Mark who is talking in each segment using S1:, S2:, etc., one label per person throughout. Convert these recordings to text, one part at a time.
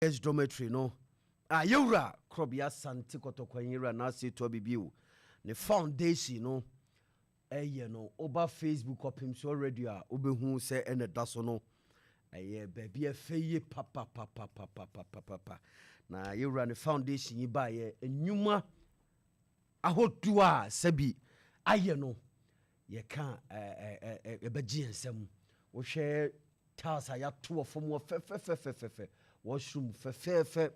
S1: Girls dormitory no a yɛwura Korɔbea Asante Kɔtɔkwan yɛwura n'ase toa bibio ne foundation no ɛyɛ no. Woba Facebook Ɔpemsoɔ Radio a, wobɛhu sɛ ɛna da so no. Ɛyɛ baabi ɛfɛ yie papapapapapapapa. Na yɛwura ne foundation yi baayɛ, nnwuma ahodoɔ a sɛbi ayɛ no, yɛka ɛbɛgye yɛn nsam. Wohwɛ tiles a yɛato wɔ fam wɔ fɛfɛfɛfɛfɛ, washroom fɛfɛɛfɛ.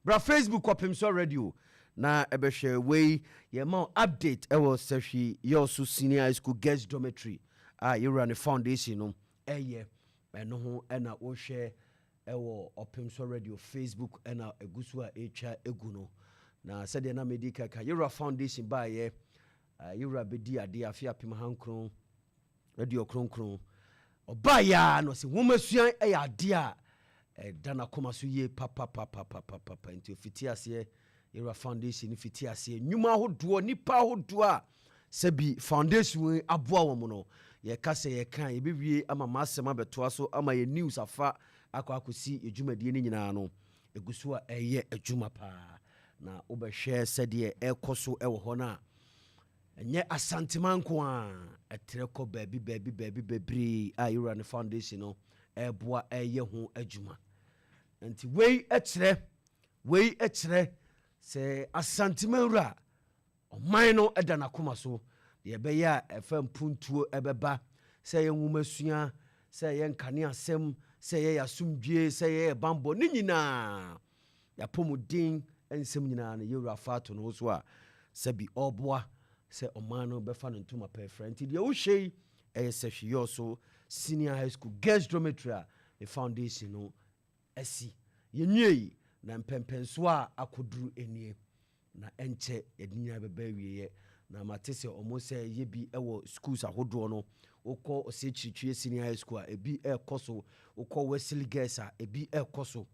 S1: Bra Facebook Ɔpemsoɔ Radio na ɛbɛhwɛ wei. Yɛma wo update ɛwɔ Sɛhwi Yɛɔso Senior High School girls dormitory a yɛwura ne foundation no ɛyɛ ɛno ho. Ɛna wohwɛ ɛwɔ Ɔpemsoɔ Radio Facebook, ɛna ɛgu so a ɛtwa ɛgu no. Na sɛdeɛ na medi kaka, yɛwura foundation baayɛ, yɛwura bɛdi adeɛ afe 1999. Ɔbaayɛ a na ɔsɛ nwomasua ɛyɛ adeɛ a ɛda n'akoma so yie papapapapapa. Nti ofiti aseɛ, yɛwura foundation no fiti aseɛ, nnwuma ahodoɔ, nipa ahodoɔ a sɛbi foundation yi aboa wɔn no, yɛka sɛ yɛka yɛbɛwie ama maasɛm abɛtoa so ama yɛ news afa akɔ akɔsi yɛ dwumadie no nyinaa no. Ɛgu so a ɛyɛ adwuma paa. Na wobɛhwɛ sɛdeɛ ɛkɔ so ɛwɔ hɔ no a, ɛnyɛ Asantema nko a, ɛtrɛ kɔ baabi baabi baabi bebree a yɛwura ne foundation no ɛboa ɛyɛ ho adwuma. Nti wei kyerɛ, wei kyerɛ sɛ Asantema wura ɔman no da n'akoma so deɛ ɛbɛyɛ a ɛfa mpuntuo ɛbɛba, sɛ ɛyɛ nwomasua, sɛ ɛyɛ nkaneasɛm, sɛ ɛyɛ yɛasomdwie, sɛ ɛyɛ bambɔ ne nyinaa, yɛapɔmuden nsɛm nyinaa no, yɛwura fa ato no ho so a sɛbi ɔboa sɛ ɔman no bɛfa no ntoma pɛfrɛ. Nti deɛ wohwɛ yi ɛyɛ Sɛhwi Yɔso Senior High School girls dormitory a ne foundation no asi. Yɛnwie yi na mpɛmpɛnsoɔ a akɔduru nie, na ɛnkyɛ yɛde nyinaa bɛba awieɛ. Na mate sɛ ɔmo sɛ yɛ bi ɛwɔ schools ahodoɔ no. Wokɔ Ɔsɛ Senior High School a, ebi ɛrekɔ so. Wokɔ Wesley Girls a, ebi ɛrekɔ so.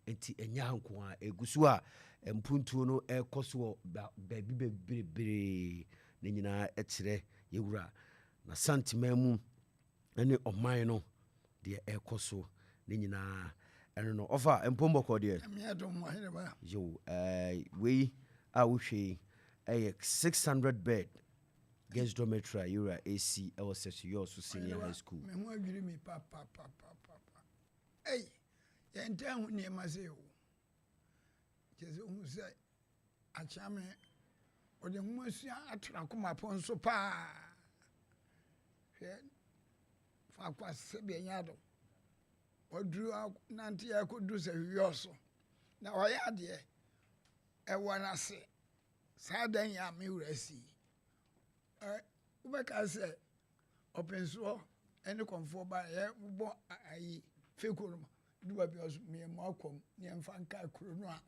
S1: Nti ɛnyɛ ha nko a, ɛgu so a mpuntuo no ɛrekɔ so wɔ baabi bebree. Ne nyinaa ɛkyerɛ yɛwura na Santeman mu ne ɔman no deɛ ɛrekɔ so ne nyinaa ɛno no. Ɔfa mpɔmbɔkɔ deɛ yo, wei a wohwɛ yi ɛyɛ 600 bed girls dormitory a yɛwura AC ɛwɔ Sɛso Yɔɔso Senior High School.
S2: Me ho adwiri mi papapapapapa. Ei, yɛntaa ho nneɛma sɛ o kyerɛ sɛ ohu sɛ Akyea ɔde nwoma sua ato n'akoma pɔn so paa. Hwɛ faako a sɛbi ɛnyɛ ado ɔduru nante akɔduru sɛ hwiyɔ so na ɔyɛ adeɛ ɛwɔ n'ase. Saa dan yi a me wura si ɛ, wobɛka sɛ ɔpɛnsoɔ ɛne kɔnfoɔ ba yɛbɔ ayi fekuo no du baabi a ɔso mmiɛnmu akɔm ne yɛmfa nka kuro no a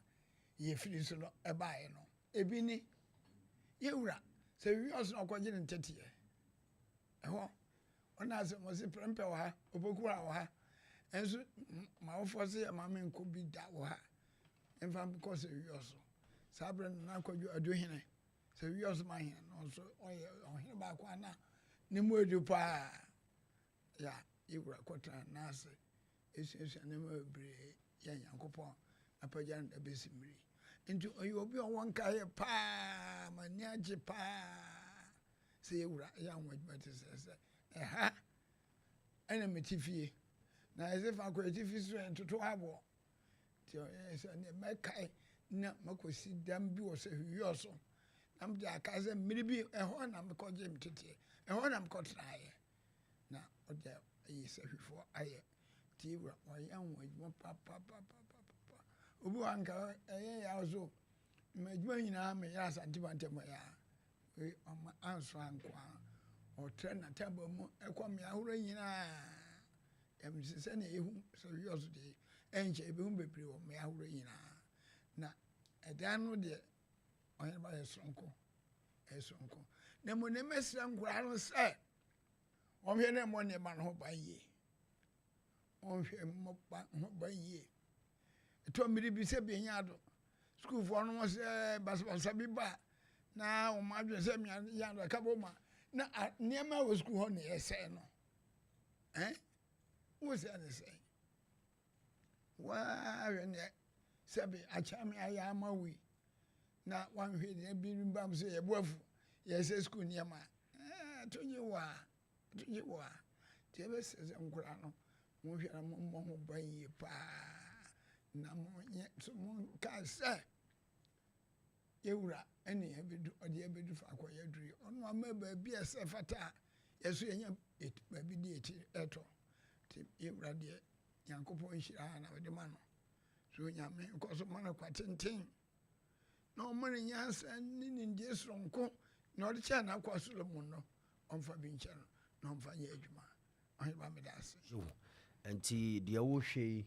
S2: yɛfiri so no ɛbaeɛ no. Ebi ni yɛwura sɛ hwiyɔ so na ɔkɔgye ne nteteɛ ɛhɔ. Ɔna asɛ wɔsi Prɛmpɛ wɔ ha, Opokura wɔ ha, ɛnso maawofoɔ sɛ yɛ maame nkɔ bi da wɔ ha mfa nkɔ sɛ hwiyɔ so. Saa berɛ no na akɔdwo Aduhene sɛ hwiyɔ so ma hene no nso ɔyɛ ɔhene baako ana ne mu edu paa. Ya yɛwura kɔtena n'ase esuasua nneɛma bebree yɛ Nyankopɔn apagya no da bɛsi mmiri. Nti ɔyɛ obi a ɔwɔ nkaeɛ paa. Ma ni agye paa sɛ yɛwura yɛ anwa adwuma te sɛ ɛha ɛna mete fie na ɛsɛ fa kɔ atifi so ntoto aboɔ. Nti ɔyɛ sɛ ne mɛkae na makɔsi dam bi wɔ sɛ hwiyɔ so na mede aka sɛ mmere bi ɛhɔ na mekɔgye me teteɛ, ɛhɔ na mekɔtenaeɛ na ɔde ayi sɛ hwifoɔ ayɛ. Nti wura ɔyɛ ho adwuma papapapapapa. Obi wɔ anka ɛyɛ yaw so ma adwuma nyinaa meyɛ Asante mantam yɛ a ɔma anso anko a ɔtrɛ n'ataba mu ɛkɔ mmea ahorow nyinaa. Ɛm sɛ sɛnea yɛhu sɛ hwiyɔ so deɛ, ɛnkyɛ ebihu bebree wɔ mmea ahorow nyinaa. Na ɛdan no deɛ, ɔhene ba yɛ soronko, ɛyɛ soronko. Na mmom ne mɛsrɛ nkoraa no sɛ wɔnhwɛ na mmɔ nneɛma no ho ban yie, wɔnhwɛ mmɔ ho ban yie. Ɛtɔ mmiri bi sɛ bi nya ado sukuufoɔ no sɛ basabasa bi ba na wɔn adwene sɛ mmea yɛ ado ɛka bɔ ma na nneɛma wɔ sukuu hɔ na yɛsɛe no. Ɛn wosɛ ne sɛn waa hwɛ neɛ. Sɛbe akyea me ayɛ ama wo yi na wanhwɛ ni ebi ba mu sɛ yɛbo afu yɛsɛ sukuu nneɛma ɛɛ to gye wɔ a to gye wɔ a nti ɛbɛsɛ sɛ nkora no monhwɛ na mommɔ ho ban yie paa na monyɛ so monkae sɛ yɛwura ɛne yɛbɛdu ɔde yɛbɛdu faako a yɛaduru yi ɔno ama baabi a ɛsɛ fata a yɛso yɛnya baabi de yɛti ɛtɔ nti yɛwura deɛ Nyankopɔn nhyira na ɔde ma no so Nyame nkɔ so ma no kwa tenten na ɔma no nyansa ne nimdeɛ soronko na ɔde kyɛɛ n'akoa Solomon no ɔmfa bi nkyɛ no na ɔmfa nyɛ adwuma. Ɔhene meda ase.
S1: Nti deɛ wohwɛ yi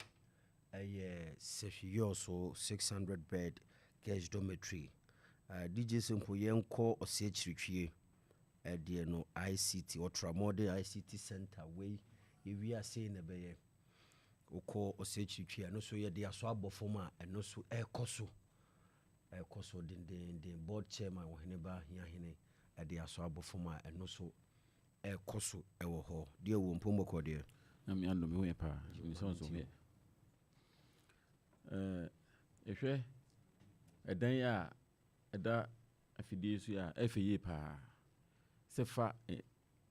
S1: ɛyɛ Sefwi-Wiawso 600 bed girls dormitory. DJ Simple yɛnkɔ ɔsɛ akyirikyie ɛdeɛ no ICT Ultramodern ICT Center wei yɛwiase na ɛbɛyɛ. Wokɔ ɔsɛ akyirikyie ɛno so yɛde aso abɔ fam a ɛno so ɛrekɔ so ɛrekɔ so dendenden. Board chairman Ɔheneba Hiahene ɛde aso abɔ fam a ɛno so ɛrekɔ so ɛwɔ hɔ. Deɛ wɔ mpɔmmɔkɔ deɛ.
S3: Nyame adom ho yɛ paa. Nso nso ho yɛ. Ɛhwɛ ɛdan a ɛda afidie so a ɛfɛ yie paa. Sɛ fa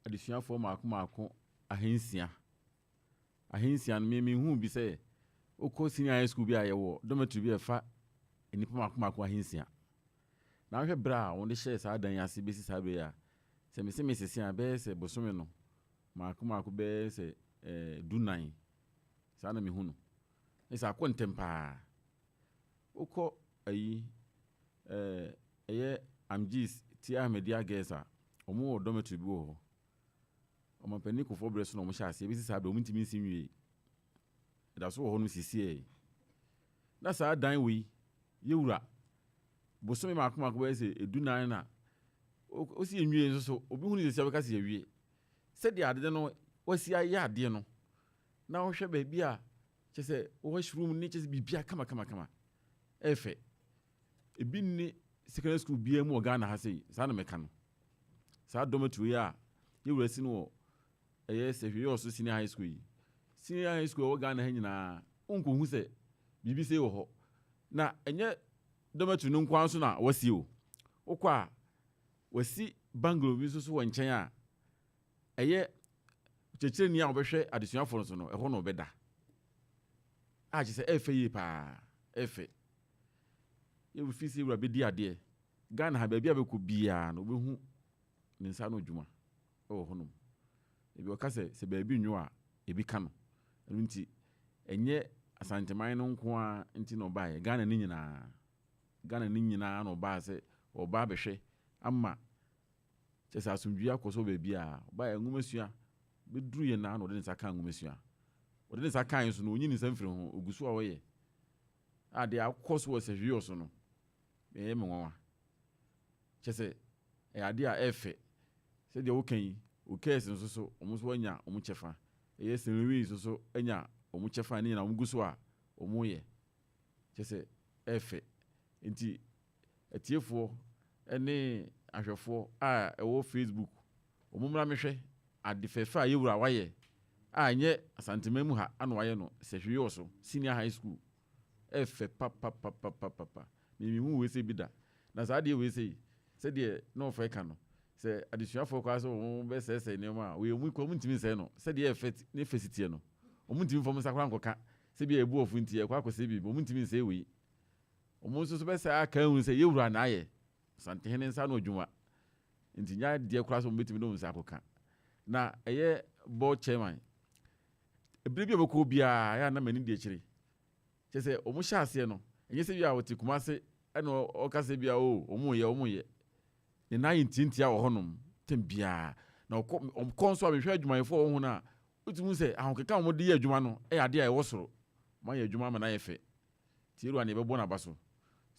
S3: adesuafoɔ mako mako 600. 600 no mehu bi sɛ wokɔ senior high school bi a yɛwɔ dormitory bi a ɛfa nnipa mako mako 600. Na wohwɛ berɛ a wɔde hyɛɛ saa dan yi ase bɛsi saa berɛ yi a, sɛ mese mesese a bɛyɛ sɛ bosome no mako mako bɛyɛ sɛ 14. Saa na mehu no. Ɛsɛ akɔ ntɛm paa. Wokɔ ayi ɛyɛ Amgis Tia Ahmadiyya Girls a wɔn wɔ dormitory bi wɔ hɔ. Ɔmampanin Kufuor berɛ so na wɔn hyɛ aseɛ bɛsi saa berɛ wɔn ntumi nsi nwie. Ɛda so wɔ hɔ no sisiɛ. Na saa dan wei yɛwura bosome mako mako bɛyɛ sɛ 14 na osi nwie nso so obi hu ne sisi abɛka sɛ yɛwie. Sɛdeɛ ade no wasi ayɛ adeɛ no na wohwɛ baabi a kyɛ sɛ washroom ne kyɛ sɛ biribia kama kama kama ɛfɛ. Ebi nni secondary school biara mu wɔ Ghana ha sei, saa na mɛka no. Saa dormitory yi a yɛwura si no wɔ ɛyɛ Sefwi-Wiawso senior high school yi. Senior high school a ɛwɔ Ghana ha nyinaa wonkɔhu sɛ biribi sei wɔ hɔ. Na ɛnyɛ dormitory no nko ara nso na wasi o. Wokɔ a wasi bungalow bi nso so wɔ nkyɛn a ɛyɛ kyerɛkyerɛni a wɔbɛhwɛ adesuafoɔ no so no ɛhɔ na ɔbɛda. A kyerɛ sɛ ɛfɛ yie paa, ɛfɛ. Yɛwɔ fi sɛ wura bɛdi adeɛ. Ghana ha baabi a bɛkɔ biara no wobɛhu ne nsa ano adwuma ɛwɔ hɔnom. Ebi ɔka sɛ baabi nwo a ebi ka no. Ɛno nti ɛnyɛ Asanteman no nko ara nti na ɔbaeɛ. Ghana ne nyinaa. Ghana ne nyinaa na ɔbaa sɛ ɔba abɛhwɛ ama kyerɛ sɛ asomdwie akɔ so baabi a ɔbaeɛ nwomasua bɛduru yɛn naa na ɔde ne nsa kaa nwomasua. Ɔde ne nsa kaa nso no ɔnyi ne nsa mfiri ho ogu so a ɔyɛ. A deɛ akɔ so wɔ Sefwi-Wiawso no ɛyɛ me nwanwa. Kyerɛ sɛ ɛyɛ adeɛ a ɛfɛ. Sɛdeɛ woka yi, Okes nso so wɔn nso anya wɔn kyɛfa. Ɛyɛ St. Louis nso so anya wɔn kyɛfa ne nyinaa wɔn gu so a wɔn yɛ. Kyerɛ sɛ ɛfɛ. Nti atiefoɔ ne ahwɛfoɔ a ɛwɔ Facebook wɔn mmra mehwɛ ade fɛfɛ a yɛwura wayɛ a ɛnyɛ Asanteman mu ha ana wayɛ no Sefwi-Wiawso senior high school. Ɛfɛ papapapapapa. Mimi wei sɛ bi da. Na saa adeɛ wei sɛ sɛdeɛ na ɔfɛ ka no sɛ adesuafoɔ koraa sɛ wɔn bɛsɛesɛe nneɛma a wɔyɛ mu kɔ wɔn ntumi nsɛe no sɛdeɛ ɛfɛ ne fɛ si teɛ no wɔn ntumi fam nsa koraa nkɔka sɛ bi a ebu ɔfo nti ɛkɔ akɔsɛe biribi wɔn ntumi nsɛe wei. Wɔn nso so bɛsɛ aka ehu sɛ yɛwura na ayɛ Asantehene nsa no adwuma nti nya deɛ koraa sɛ wɔn bɛtumi de wɔn nsa akɔka. Na ɛyɛ board chairman ebire bi a wɔkɔ biara yɛ a na m'ani di akyire kyerɛ sɛ wɔn hyɛ aseɛ no ɛnyɛ sɛ bi a wɔte Kumase ɛna ɔka sɛ bi a o wɔn yɛ wɔn yɛ ne nan yɛ ntiantia wɔ hɔnom tɛm biara na ɔkɔ ɔkɔ nso a mehwɛ adwumayɛfoɔ wɔ ho no a wotumi sɛ ahokeka a wɔde yɛ adwuma no ɛyɛ adeɛ a ɛwɔ soro. Wɔn ayɛ adwuma ama no ayɛ fɛ. Tie wura ne yɛbɛbɔ n'aba so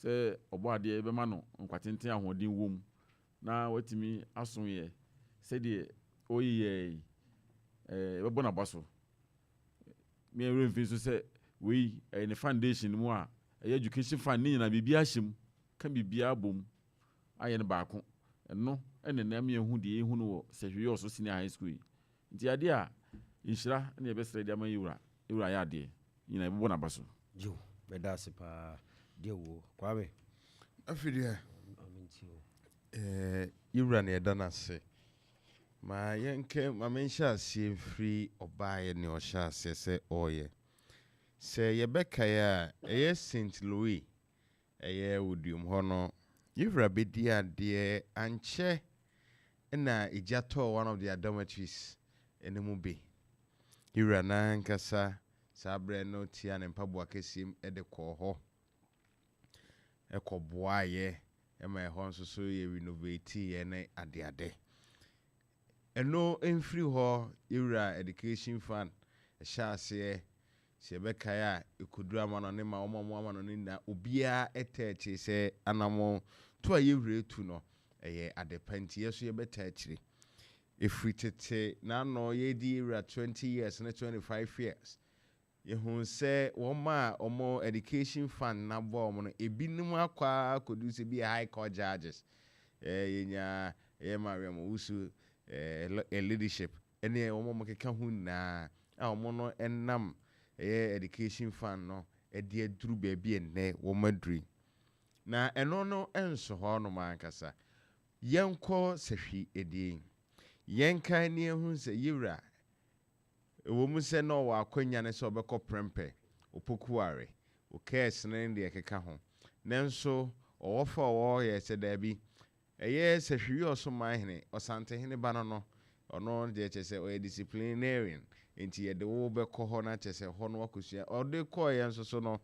S3: sɛ ɔbɔ adeɛ bɛma no nkwa tenten ahoɔden wom na watumi aso yɛ sɛdeɛ ɔyɛ yɛ yi yɛbɛbɔ n'aba so. Me werɛ mfi nso sɛ wei ɛyɛ ne foundation mu a ɛyɛ education fund ne nyinaa biribiara hyɛ mu ka biribiara bom ayɛ no baako. Ɛno ɛna nam yɛhu deɛ yɛhu no wɔ Sefwi-Wiawso senior high school yi. Nti adeɛ a nhyira ne yɛbɛsrɛ de ama yɛwura yɛwura ayɛ adeɛ nyinaa yɛbɛbɔ n'aba so.
S1: Yo. Mɛda ase paa deɛ wo Kwame.
S4: Afei deɛ
S1: Amentie o.
S4: Yɛwura no yɛda no ase. Ma yɛnkɛ ma menhyɛ aseɛ mfiri ɔbaeɛ ne ɔhyɛ aseɛ sɛ ɔreyɛ. Sɛ yɛbɛkae a, ɛyɛ St. Louis, ɛyɛ Woduom hɔ no, yɛwura bɛdi adeɛ ankyɛ na egya tɔɔ one of their dormitories no mu bi. Yɛwura no ankasa saa berɛ no tia ne mpaboa kɛseɛ mu de kɔɔ hɔ kɔboaeɛ ma ɛhɔ nso so yɛ renovateeɛ ne adeade. Ɛno mfiri hɔ, yɛwura Education Fund ɛhyɛ aseɛ. Sɛ yɛbɛkae a, ɛkɔduru amanɔne ma wɔn a wɔwɔ amanɔne nyinaa, obiara taa akyire sɛ anammɔn to a yɛwura tu no, ɛyɛ adepa nti yɛ nso yɛbɛtaa akyire. Ɛfiri tete n'ano yɛredi yɛwura 20 years ne 25 years, yɛhuu sɛ wɔn a wɔn Education Fund no aboa wɔn no, ebinom akɔ ara akɔduru sɛ bi yɛ High Court judges. Yɛnya ɛyɛ Mariam Owusu leadership ne wɔn a wɔkeka ho nyinaa a wɔn no nam ɛyɛ Education Fund no de aduru baabi a nnɛ wɔn aduru yi. Na ɛno no nso hɔ nom ankasa. Yɛnkɔ sahwi edie. Yɛnkae ne yɛhunu sɛ yɛwura, ɛwɔ mu sɛ na ɔwɔ akwanya ne sɛ ɔbɛkɔ Prempeh, Opokuware, Okɛɛsene ne deɛ ɛkeka ho. Nanso ɔwɔ fa ɔwɔ hɔ yɛ sɛ daabi, ɛyɛ sahwi wi ɔsomanhene, Ɔsantehene ba no, ɔno deɛ kyerɛ sɛ ɔyɛ disciplinarian, nti yɛde wo bɛkɔ hɔ na kyerɛ sɛ hɔ no wakɔsua. Ɔde kɔɔeɛ nso so no,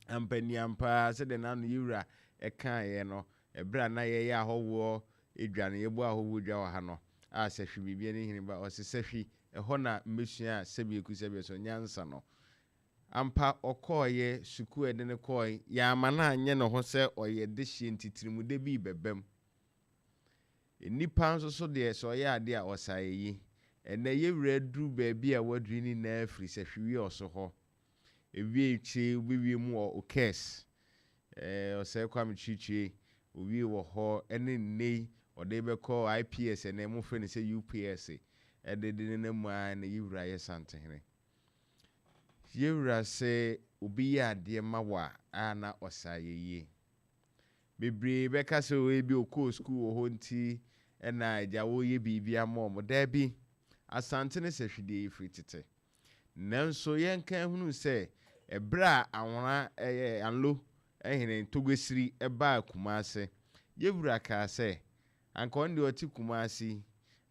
S4: ampaniampaa sɛdeɛ n'ano yɛwura ɛkaeɛ no, ɛberɛ a na yɛyɛ ahɔhoɔ edwa no, yɛbɔ ahɔhoɔ dwa wɔ ha no, a sahwi biribi ne hene ba, ɔse sahwi, ɛhɔ na mmɛsua a sɛbi eku sɛbi so nyansa no. Ampa ɔkɔɔyɛ sukuu a ɛde no kɔɔe, yɛama no anyɛ ne ho sɛ ɔyɛ dehyeɛ nti tirimude bi bɛbɛm. Nnipa nso so deɛ sɛ ɔyɛ adeɛ a ɔsa yi. Ɛnɛ yɛwura duru baabi a waduru ne nyinaa firi sahwi wi ɔso hɔ. Ewie akyire wobɛwie mu wɔ Okɛs. Ɔsɛe Kwame Kyirikyiri owie wɔ hɔ ɛne nnɛ yi ɔde bɛkɔ IPS, ɛnɛ mofrɛ no sɛ UPS, ɛde de ne nam mu ara na yɛwura yɛ Santehene. Yɛwura sɛ obi yɛ adeɛ ma wo a na ɔsa yɛ yie. Bebree bɛka sɛ ebi okɔɔ sukuu wɔ hɔ nti ɛna agya wɔyɛ biribi ama ɔmo. Daabi, Asante ne sahwidie yi firi tete. Nanso yɛnka hunu sɛ ɛberɛ a Anwona ɛyɛ Anlo ɛhene Ntogwesiri ɛbaa Kumase, yɛwura kaa sɛ anka ɔno deɛ ɔte Kumase,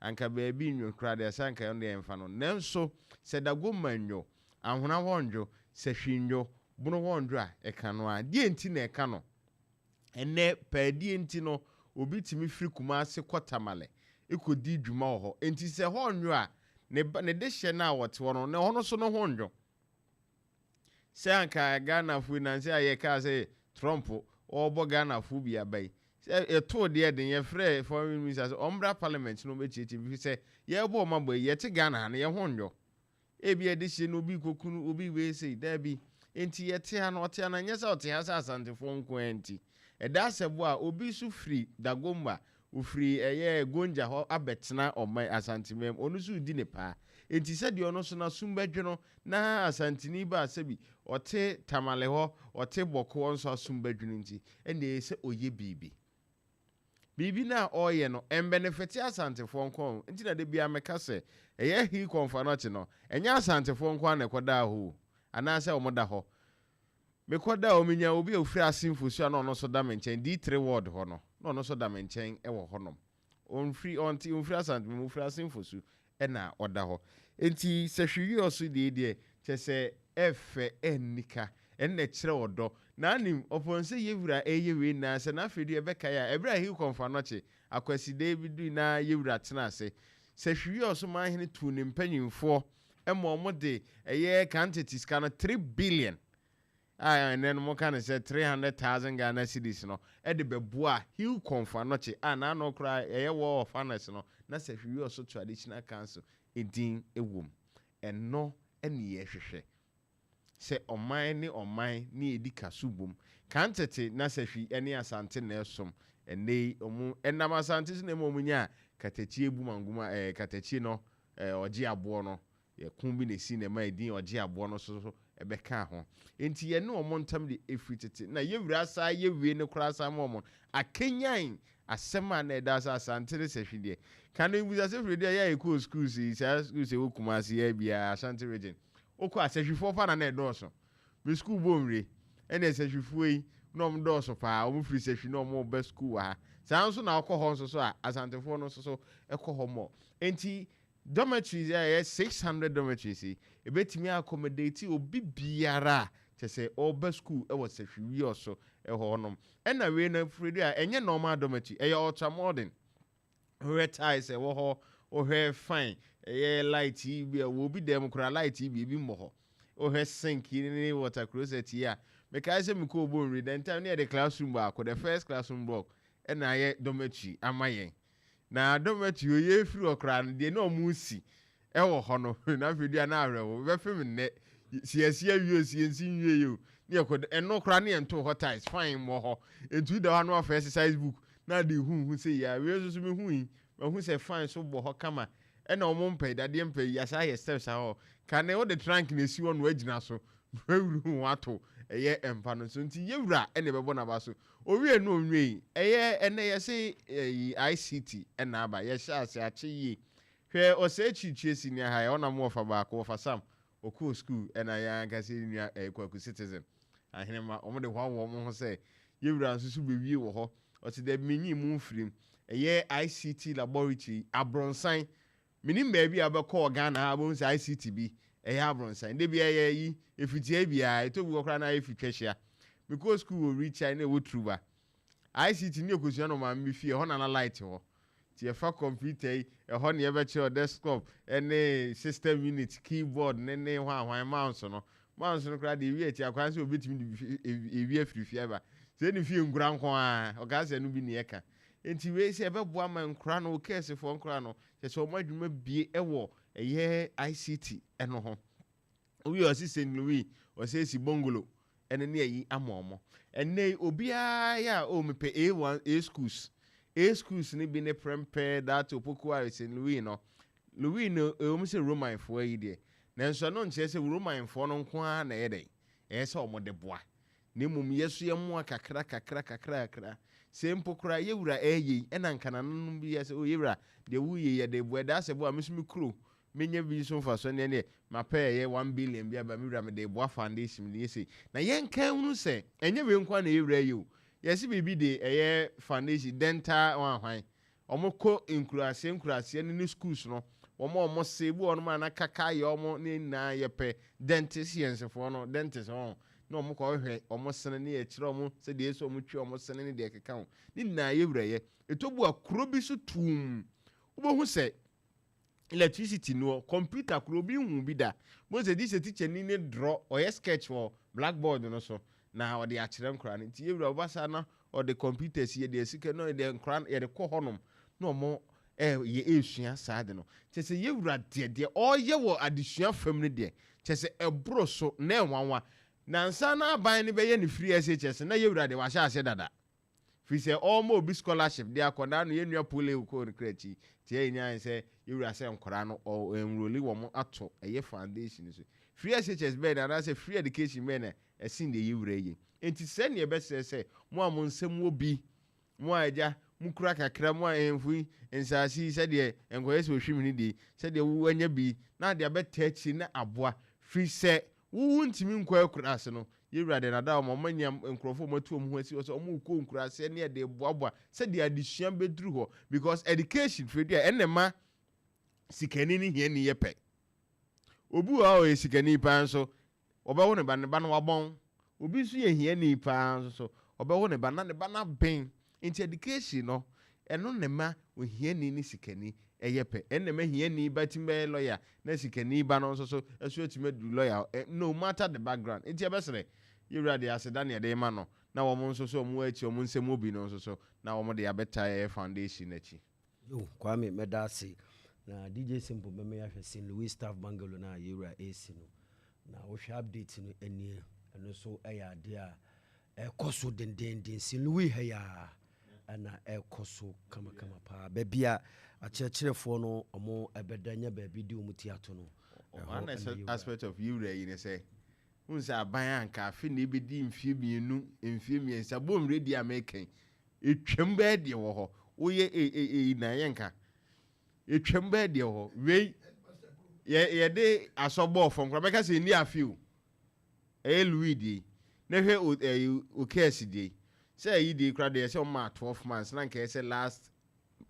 S4: anka baabi nnwo koraa deɛ sɛ anka ɔno deɛ ɛmfa no. Nanso sɛ Dagomma nnwo, Anwona hɔ nnwo, Sahwi nnwo, Bono hɔ nnwo a, ɛka no a. Deɛ nti na ɛka no? Ɛnɛ paadie nti no, obi tumi firi Kumase kɔ Tamale ɛkɔdi dwuma wɔ hɔ. Nti sɛ hɔ nnwo a, ne dehyɛ no a wɔte hɔ no, na ɛhɔ no so no ho nnwo. Sɛ anka Ghanafoɔ nansi a yɛkaa sɛ Trump ɔrebɔ Ghanafoɔ bi aba yi, sɛ yɛtoo deɛ den yɛfrɛ foreign minister sɛ ɔmmra parliament no ɔmmɛkyerɛkyerɛ bi sɛ yɛrebɔ ɔma bɔ yi, yɛte Ghana ha no yɛn ho nnwo. Ebi yɛde hyɛ no obi kokunu obi wei sei daabi. Nti yɛte ha no, ɔte ha no nyɛ sɛ ɔte ha sɛ Asantefoɔ nko ara nti. Ɛda asɛbo a obi nso firi Dagomba, ofiri ɛyɛ Gonja hɔ abɛtena ɔman Asantemam, ɔno nso redi ne paa. Nti sɛdeɛ ɔno nso n'asom bɛdwo no, na Asanteni ba sɛbi ɔte Tamale hɔ, ɔte Bɔko, ɔno nso asom bɛdwo no nti, ɛnna ɛyɛ sɛ ɔyɛ biribi. Biribi no a ɔreyɛ no, ɛmbenefit Asantefoɔ nko ara. Nti na da biara meka sɛ, ɛyɛ Hill Komfo Anokye no, ɛnyɛ Asantefoɔ nko ara na ɛkɔdaa hɔ o, anaasɛ wɔn da hɔ. Mekɔda hɔ, menya obi a ofiri Asenfosu a na ɔno nso da me nkyɛn, D3 ward hɔ no, na ɔno nso da me nkyɛn wɔ hɔnom. Ɔmfiri, ɔnte, ɔmfiri Asante mu, ɔfiri Asenfosu ɛna ɔda hɔ. Nti sɛ hwee ɔso deɛ deɛ, kyerɛ sɛ ɛfɛ, ɛnnika, ɛnna ɛkyerɛ ɔdɔ. Na anim, ɔpɔn sɛ yɛwura ɛyɛ wei nyinaa sɛ n'afei deɛ ɛbɛkae a, ɛberɛ a Hill Komfo Anokye, Akwasidae bi dui na yɛwura tena ase. Sɛ hwee ɔso manhene tuu ne mpanyimfoɔ ɛma ɔmo de ɛyɛ kantete sika no 3 billion a ɛnɛ no moka no sɛ 300,000 Ghana cedis no ɛde bɛboa Hill Komfo Anokye a n'ano koraa ɛyɛ Wall of Honors no na sɛ hwee ɔso Traditional Council edin ɛwɔ mu. Ɛno ɛne yɛhwehwɛ sɛ ɔman ne ɔman ne yɛdi kaso bom. Kantete na sɛ hwi ne Asante na ɛsom ɛnɛ yi ɔmo ɛnam Asante so na ɛma ɔmo nya katakyie bu mangoma katakyi no, ɔgye aboɔ no, yɛko bi na esi na ɛma edin ɔgye aboɔ no so so. ɛbɛkaa ho. Enti yɛne wɔn ntam de ɛfiri tete. Na yɛwura saa yɛwie no koraa san ma wɔn akanyan asɛm a na ɛda sɛ Asante ne Sahwi deɛ. Kane bisa sɛ firi deɛ yɛ a yɛkɔɔ schools yi, saa schools ɛwɔ Kumasi yɛ biara, Ashanti Region, wokɔ a Sahwifoɔ paa na na ɛdɔɔso. Me sukuu Bonwire, ɛne Sahwifoɔ yi na wɔn dɔɔso paa, wɔn firi Sahwi na wɔn reba sukuu wɔ ha. Saa nso na wokɔ hɔ nso so a, Asantefoɔ no nso so kɔ hɔ more. Enti dormitories a ɛyɛ 600 dormitories yi, ɛbɛtumi accommodate obi biara a kyerɛ sɛ ɔreba sukuu wɔ Sahwi Wiɔso hɔ nom. Ɛna wei no firi a ɛnyɛ normal dormitory, ɛyɛ ultra modern. Wohwɛ tiles a ɛwɔ hɔ, wohwɛ fan, ɛyɛ light yi bi a wɔ obi dan mu koraa light yi bi ebi mmɔ hɔ. Wohwɛ sink yi ne water closet yi a, mekae sɛ mekɔɔ Bonwire, the time ne yɛde classroom baako, the first classroom block ɛna ayɛ dormitory ama yɛn. Na dormitory hɔ yɛfiri hɔ koraa no, deɛ na wɔresi ɛwɔ hɔ no, na afei deɛ na awerɛho, bɛfem nnɛ, si yɛsi awie o, si yɛnsi nwie o, ne yɛkɔ, ɛno koraa ne yɛntoo hɔ tiles, fine mmɔ hɔ. Nti woda hɔ a na wafa exercise book na ade huhu sɛ yi a, wei nso so mehu yi, mahu sɛ fine so bɔ hɔ kama, ɛna wɔn mpɛ, dadeɛ mpɛ yi, yɛasan ayɛ steps ahɔ. Kane wode trunk na esi hɔ na wagyina so, na wahuru ho ato ɛyɛ mpa no so. Nti yɛwura ɛna ɛbɛbɔ n'aba so. Owie no onwie yi, ɛyɛ ɛnɛ yɛse ɛyi ICT ɛna aba, yɛhyɛ ase akye yie. Hwɛ ɔsɛe kyirikyie senior high, ɛhɔ na mo wɔfa baako, wɔfa Sam, ɔkɔɔ school ɛna yɛn ankasa yɛn nua ɛyɛ Kwaku Citizen, Ahenema, wɔn de hoahoa wɔn ho sɛ yɛwura nso so bɛwie wɔ hɔ. Ɔse dabi menyi mo mfirim, ɛyɛ ICT laboratory, abrɔnsan, menim baabi a wobɛkɔ wɔ Ghana ha wobɛhu sɛ ICT bi ɛyɛ abrɔnsan, da biara yɛ yi, ɛfitiaa biara, ɛtɔ bi wɔ koraa na ayɛ fitwahyia. Mekɔɔ school wɔ Richai na ɛwɔ Truba, ICT ne yɛkɔsua no wɔ maame bi fie, ɛhɔ na na light wɔ. Nti yɛfa kɔmputa yi, ɛhɔ na yɛbɛkyerɛw desktop ne system unit, keyboard ne ne hwanhwan, mouse no. Mouse no koraa deɛ ewi akyi akwan sɛ obetumi de ewi afiri fie aba. Sɛ ɛne fie nkura nko ara, ɔkaa sɛ ɛno bi ne yɛka. Nti wei sɛ ɛbɛboa ma nkura no, kɛɛsefoɔ nkura no, kyerɛ sɛ wɔn adwuma bie wɔ ɛyɛ ICT no ho. Wowie ɔse St. Louis, ɔsɛ esi bungalow ɛne ne ayi ama ɔmo. Ɛnnɛ yi obiara yɛ a oh mepɛ A1, A schools. A schools no bi ne Prempeh, Dato, Opoku-Ware, St. Louis no. Louis no ɛwom sɛ Romanfoɔ ayi deɛ, nanso ɛno nkyerɛ sɛ Romanfoɔ no nko ara na ɛyɛ dɛn? Ɛyɛ sɛ ɔmo de boa. Na mmom yɛ so yɛmmoa kakra kakra kakra kakra. Sɛ mpo koraa yɛ wura ɛɛyɛ yi ɛna nka nananom bi yɛ sɛ oh yɛ wura deɛ woyɛ yi yɛde boa ɛdaa sɛ boa me nso me kuro Menya bi nso mfasoɔ neɛ neɛ mapɛ ɛyɛ 1 billion bi aba me wura mede boa foundation mede yɛ sei. Na yɛnka nhunu sɛ ɛnyɛ wei nko ara na yɛ wura yɛ o. Yɛse biribi de ɛyɛ foundation dental hwan hwan. Wɔn kɔ nkuraseɛ nkuraseɛ no ne schools no wɔn a wɔn se ebi wɔ hɔnom a na kaka ayɛ wɔn ne nyinaa yɛpɛ denticians foɔ no dentist wɔn na wɔn kɔ hwehwɛ wɔn sene ne yɛkyerɛ wɔn sɛdeɛ ɛsɛ wɔn twi wɔn sene ne deɛ ɛkeka ho ne nyinaa yɛ wura yɛ. Ɛtɔ bu a kuro bi so tuum wobɛhu sɛ electricity no computer koro obi nhu bi da mo sɛ di sɛ teacher ni ne draw ɔyɛ sketch wɔ blackboard no so na ɔde akyerɛ nkora no. Nti yɛwura ɔba saa na ɔde computers yɛde asika na yɛde nkora yɛde kɔ hɔnom na ɔmo ɛyɛ ɛresua saa de no. Kyerɛ sɛ yɛwura deɛ ɔreyɛ wɔ adesua fam no deɛ, kyerɛ sɛ ɛboro so na ɛnwanwa. Nansa na aban no bɛyɛ ne free SHS na yɛwura deɛ wahyɛ aseɛ dada. Firi sɛ ɔma obi scholarship de akɔdaa no yɛnnua pole kɔɔ ne kra akyi nti ɛyɛ nyan sɛ yɛwura sɛ nkɔdaa no ɔ enroll wɔn ato ɛyɛ foundation so. Free SHS bɛn na anaasɛ free education bɛn na ɛsen deɛ yɛwura yi? Nti sɛ neɛ ɛbɛsrɛ sɛ mo a mo nsɛm wɔ bi, mo a agya mo kura kakra, mo a ahemfo yi nsaase yi sɛdeɛ nkɔyɛ sɛ ohwim ne deɛ sɛdeɛ wo anya bi na ade abɛta akyiri na aboa, firi sɛ wo ntumi nkɔ akuraase no, yɛwura deɛ nada wɔn ɔmo anya nkurɔfoɔ ɔmo atu ɔmo ho asi hɔ sɛ ɔmo kɔ nkuraase ne yɛde boaboa sɛdeɛ adesua bɛduru hɔ, because education firi deɛ ɛnna ma sikani ne hiani yɛ pɛ. Obi wɔ hɔ a ɔyɛ sikani paa nso ɔbɛwo ne ba, ne ba no wabɔn. Obi nso yɛ hiani paa nso so ɔbɛwo ne ba na ne ba no abɛn. Nti education no ɛno ne ma ohiani ne sikani ɛyɛ pɛ. Ɛnna ma hiani ba tumi bɛyɛ lawyer na sikani ba no nso so ɛso atumi aduru lawyer, no matter the background. Nti ɛbɛsrɛ yɛwura deɛ aseda ne yɛde ma no na wɔn nso so wɔn akyi wɔn nsɛm obi no nso so na wɔn de abɛta ɛyɛ foundation n'akyi.
S1: Yo, Kwame, mɛda ase. Na DJ Simple bɛmɛ yɛahwɛ St. Louis staff bungalow no a yɛwura ɛsi no na wohwɛ update no anie, ɛno nso ɛyɛ adeɛ a ɛkɔ so dendenden. St. Louis ha yi a ɛna ɛkɔ so kamakama paa, baabi a akyerɛkyerɛfoɔ no ɔmo ɛbɛda nya baabi de ɔmo ti ato no.
S4: One aspect of yɛwura yi ne sɛ Wohu sɛ aban a anka afe na ɛbɛdi mfeɛ mmienu, mfeɛ mmiɛnsa, bom redi a meka yi, ɛtwam bɛyɛ deɛ wɔ hɔ. Woyɛ ei na yɛnka. Ɛtwam bɛyɛ deɛ wɔ hɔ. Wei, yɛ, yɛde asɔ bɔɔ fam koraa, mɛka sɛ ɛnni afe o. Ɛyɛ Louis deɛ yi. Na hwɛ o, ɛyi, Okɛs deɛ yi. Sɛ ɛyi deɛ yi koraa deɛ, ɛsɛ wɔma 12 months, na anka ɛyɛ sɛ last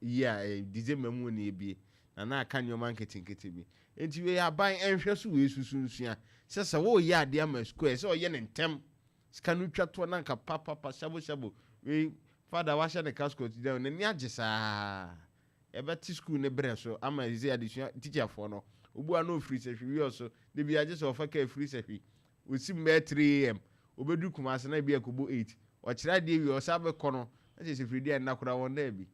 S4: year, ɛyɛ December mu na ɛbie, na na aka nneɛma nketenkete bi. Nti wei aban ɛnhwɛ so wei susu nsua sɛ sɛ wɔreyɛ adeɛ ama sukuu ɛsɛ ɔyɛ ne ntɛm. Sika no twa toɔ na nka papapa hyabo hyabo. Wei fada wahyɛ ne cascot gyina n'ani agye saa. Ɛbɛte sukuu ne berɛ so ama ɛsɛ adesua tikyafoɔ no obu a na ofiri Sɛhwi wi ɔso de bi agye sɛ ɔfa kaa firi Sɛhwi osim bɛyɛ 3 a.m. obɛduru Kumase na ebi akɔbɔ 8, ɔkyerɛ adeɛ wie, ɔsa bɛkɔ no na kyerɛ sɛ firi deɛ nna koraa wɔn daa bi.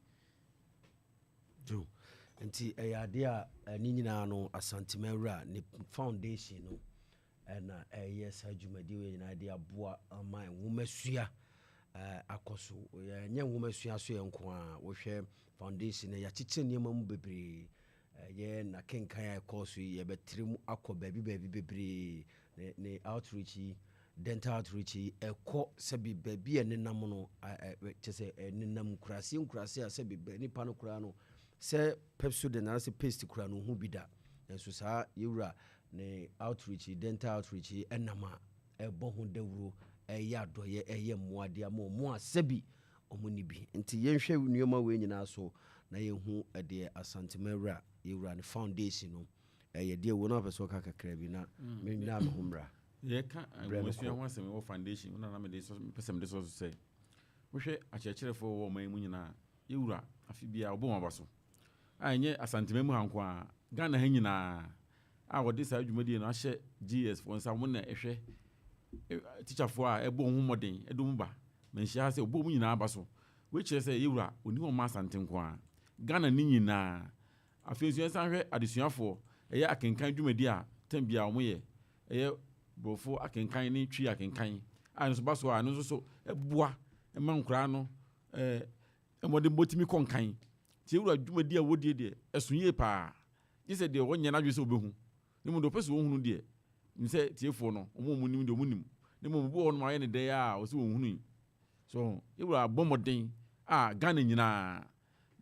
S1: Nti ɛyɛ adeɛ a ne nyinaa no Asantema Awura ne foundation no ɛna ɛyɛ saa dwumadie wei nyinaa de aboa ama nwomasua akɔ so. Ɛnyɛ nwomasua so yɛ nko a wohwɛ foundation no, yɛakyekyere nneɛma mu bebree. Ɛyɛ nakenkan a ɛkɔɔ so yi, yɛbɛtire mu akɔ baabi baabi bebree. Ne outreach yi, dental outreach yi, ɛkɔ sɛbi baabi a ɛnenam no, kyɛ sɛ ɛnenam nkuraseɛ nkuraseɛ a sɛbi nipa no koraa no sɛ Pepsodent anaasɛ paste koraa no ho bi da. Nso saa yɛwura ne outreach, dental outreach yi, ɛnam a ɛbɔ ho dawuro, ɛyɛ adɔyɛ, ɛyɛ mmoadeɛ ama ɔmo a sɛbi ɔmo ni bi. Nti yɛnhwɛ nneɛma wei nyinaa so na yɛhu ɛdeɛ Asantema Awura yɛwura ne foundation no ɛyɛ. Deɛ wo no apɛ sɛ ɔka kakra bi na menna me ho mmra.
S3: Yɛka nwomasua ho asɛm wɔ foundation mu na na mede mepɛ sɛ mede sɔ so sɛ wohwɛ akyerɛkyerɛfoɔ wɔ ɔman mu nyinaa, yɛwura afe biara ɔbɔ wɔn aba so a ɛnyɛ Asantema mu ha nko a, Ghana ha nyinaa a wɔde saa dwumadie no ahyɛ GES foɔ nsa, wɔn na ɛhwɛ tikyafoɔ a ɛbɔ wɔn ho mmɔden ɛde wɔn ba manhyia ha sɛ ɔbɔ wɔn nyinaa aba so. Wei kyerɛ sɛ yɛwura ɔni hɔ ma Asante nko a, Ghana ne nyinaa. Afei nso yɛnsan hwɛ adesuafoɔ, ɛyɛ akenkan dwumadi a tɛm bia wɔn yɛ, ɛyɛ Borɔfo akenkan ne Twi akenkan a ɛno nso ba so a, ɛno nso so ɛboa ma nkoraa no mmɔdenbɔ tumi kɔ nkan. Nti ewura dwumadi a wɔdie deɛ, ɛso yie paa, gye sɛ deɛ wɔnyɛ n'adwene sɛ wɔbɛhu ne mu deɛ ɔpɛ sɛ wɔhunu deɛ nim sɛ tiefoɔ no, wɔn a wɔn nim deɛ wɔn nim ne mu obi wɔ hɔ nom ayɛ ne dɛ a ɔsɛ wɔn hunu yi so. Ewura abɔ mmɔden a Ghana nyinaa,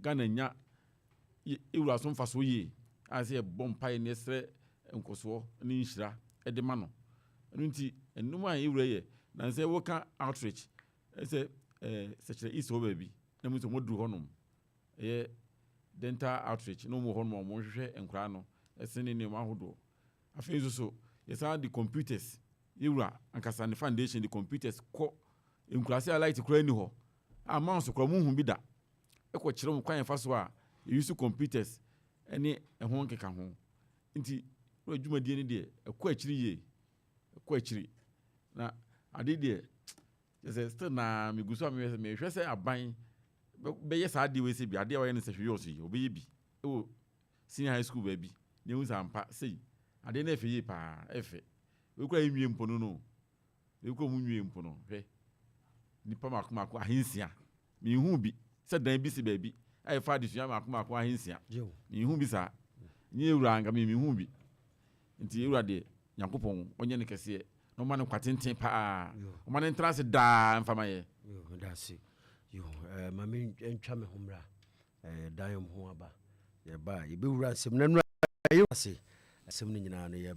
S3: Ghana nya ewura so mfasoɔ yie a sɛ yɛbɔ mpaeɛ ne yɛsrɛ nkɔsoɔ ne nhyira de ma no. Ɛno nti nnum a ewura yɛ nansɛ wɔka outreach ɛsɛ Sɛkyerɛ East hɔ baabi na mu nso wɔn duru hɔnom, ɛyɛ dental outreach na wɔn wɔ hɔnom a wɔn hwehwɛ nkwaraa no ɛsɛ ne nneɛma ahodoɔ. Afei nso so yɛsan de computers, yɛwura ankasa ne foundation de computers kɔ nkuraase a light koraa ni hɔ a mouse koraa mu hu bi da, ɛkɔ kyerɛ wɔn kwan yɛfa so a yɛyi so computers ɛne ɛho nkeka ho. Nti wɔn adwumadie no deɛ, ɛkɔ akyiri yie, ɛkɔ akyiri. Na ade deɛ kyerɛ sɛ still na megu so a mehwɛ sɛ aban bɛyɛ saa adeɛ wei sɛ bi adeɛ a wɔyɛ no sɛ hwee ɔso yi, ɔbɛyɛ bi ɛwɔ senior high school baabi na ehu sɛ ampa sei adeɛ no ɛfɛ yie paa. Ɛfɛ wei kura nwie mpo no wei kura mu nwie mpo no. Hwɛ, nipa mako mako 600, mihu bi sɛ dan bi si baabi a yɛfa adesua mako mako 600. Mihu bi saa nye ewura nka mi mihu bi. Nti ewura deɛ, Nyankopɔn ɔnyɛ ne kɛseɛ na ɔma no nkwa tenten paa, ɔma ne ntena ase daa mfama yɛ.
S1: Dase yo. Ma me ntwa me ho mmra dan ho aba. Yɛba a yɛbɛwura nsɛm na nura ase asɛm no nyinaa no yɛ.